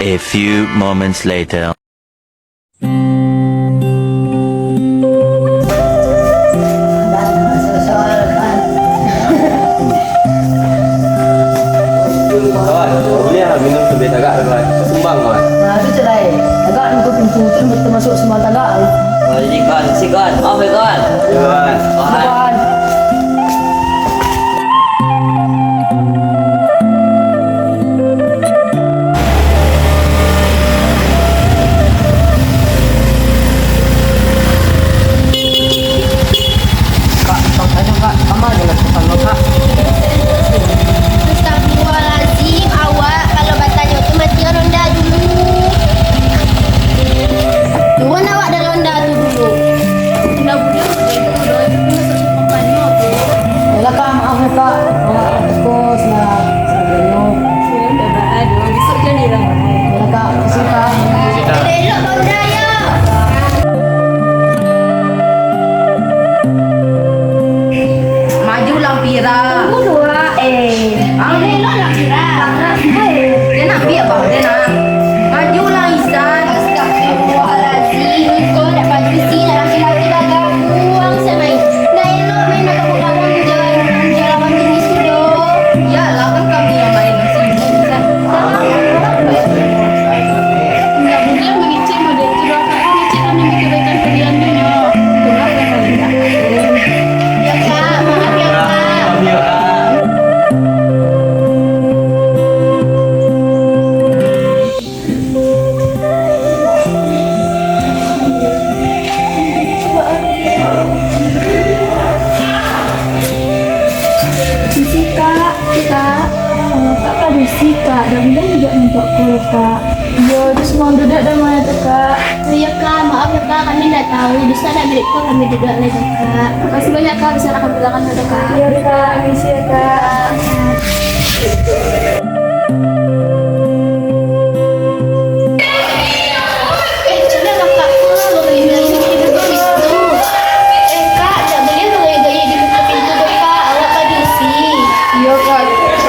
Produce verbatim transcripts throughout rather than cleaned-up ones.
A few moments later. Kawan, buliah minum teh tagak, kawan. Sumbang, kawan. Nah, tu cak lain. Tagak muka pintu tu, betul masuk sumbang tagak. Oh, jadi, kawan, si kawan. Maaf ya, kawan. Ya, kawan. Kawan. Kak, tau tanyo, Kak, kama ajo lah pesan lo, Kak? Astagfirullahalazim, awak kalau batanyo tu matian ronda dulu. Turun awak dari ronda tu dulu. Indak buliah model tu, doh. Itu kan masuk ke kampanye tu. Yalah, Kak, maaf ya, Kak. Awak takos lah. Sabananyo. Sudah, dah, Kak. Aduh, besok jadi lah. Yalah, Kak. Makasih, Kak. Elok-elok ronda, yo. Maju lah, Pira. Tunggu dulu, Wak. Eh. Ah. Elok-elok lah, Pira. Eh. Dia nak ambil apa? Dia nak. Maju lah, Isan. Astagfirullahalazim, kau nak padusi, nak laki-laki bagabuang samai. Ndak elok main bagabuang-gabuang jo, jo lawan jenis tu doh. Iyalah, kan kami yang main sini. Ndak buliah mangecek model tu doh, Kak. Kan ngecek kami kebaikan kalian tu nyo. Ya, Kak. Maaf ya, Kak. Permisi, Kak. Kak. Kak, padusi, Kak. Dah buliah duduak mantok ko, Kak. Iyo, tu sumbang duduak dah mah tu, Kak. Oh, iyo, Kak. Maaf ya, Kak. Kami ndak tahu. Bisa ndak bilik ko kami duduak lai, Kak. Makasih banyak, Kak. Bisa nak kami pulangkan dulu, Kak. Iyo, Kak. Permisi ya, Kak. Eh, cina kakak ko lah, bagai dari pintu itu. Eh, Kak, ndak buliah bagai-bagai di muka pintu tu, Kak. Awak padusi. Iyo, Kak.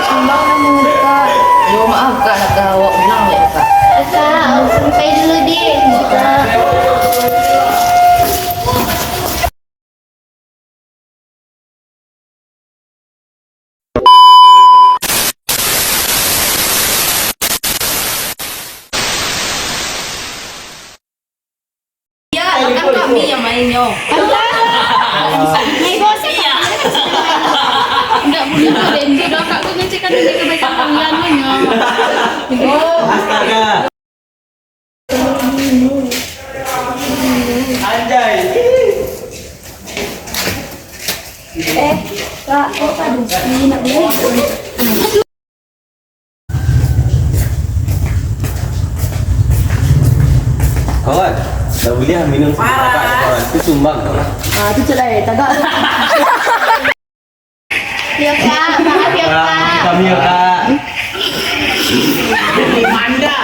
Sumbang namo tu, Kak. Iyo, maaf, Kak, nak ka awak pulang lai, Kak. Eh, Kak, awak sampai dulu, deh. Kak. Ya, bukan kami yang mainnyo. Enggak buliah, Kak. Benci doh, Kak. Kau ngecekkan demi kebaikan kalian, nyo. Astaga. Anjay. Eh, Kak, kok padusi, nak buliah? Kawan, ndak buliah minum. Parah. Kawan, itu sumbang, kawan. Ah, tu cek lain, tagak. Ya, Kak. Maaf ya, Kak. Kami ya, Kak. Manda.